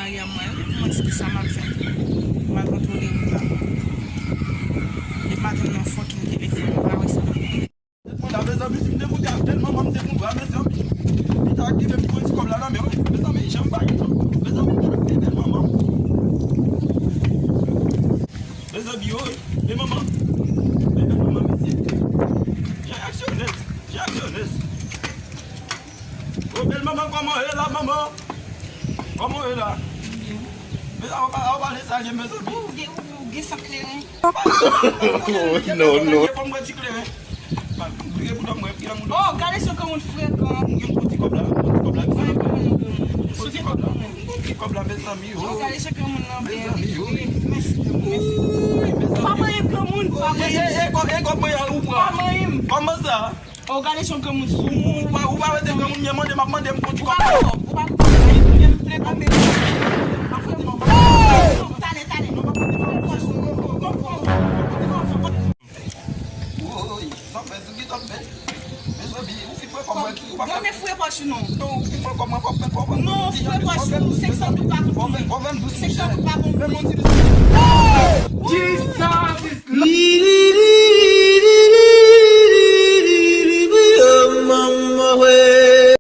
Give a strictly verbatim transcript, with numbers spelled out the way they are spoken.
Dèyè mwen, wi, pou mwen, se ki sa m ap fè. M al kontwole wout la. Depi maten nan fòk m telefòn, m pa wè sa nan. Mwen la, mezanmi, si m te moute ak bèl manman m te konn vwa, mezanmi. Li ta rive m pran ti kòb la nan men, wi. Mezanmi, jan m pa gen, mezanmi, bèl manman. Mezanmi, wi, bèl manman. Bèl manman, mesye. Jan aksyonè, jan aksyonè. Ô, bèl manman, kòman w ye la, manman? Kòman w ye la? Mezanmi, ou pa, ou pa vle salye, mezanmi. Ou gen, ou gen san kleren. Oh, no, no. Fò m bwè ti kleren. Priye pou dòm mwen, priye pou dòm. Oh, gade se kòman frekan. Mwen gen yon ti kòb la, yon ti kòb la. Yon ti kòb la, yon ti kòb la, mezanmi, oh. Oh, gade se kòman nan bèl. Mezanmi, oh. Mèsi, mèsi. Ou pa manyen granmoun, ou pa manyen. E, e, e, kòb mwen an, ou pran. Ou pa manyen. Kòman sa? Oh, gade se yon granmoun sou. Ou pa, ou pa wè se granmoun, mwen mande, m ap mande, m pran ti kòb la. Ou pa, ou pa, ou pa, talè, talè. Woy, sa fè, sa fè. Mezanmi, ou fin pran kòb mwen ki ou pa. Gade fouye pòch ou non. Non, ou fin pran kòb mwen, fò fè, fò fè. Non, fouye pòch ou, senk san goud pa bon. Fò fè, fò fè m dous, senk san goud pa bon. Fè m yon ti dous.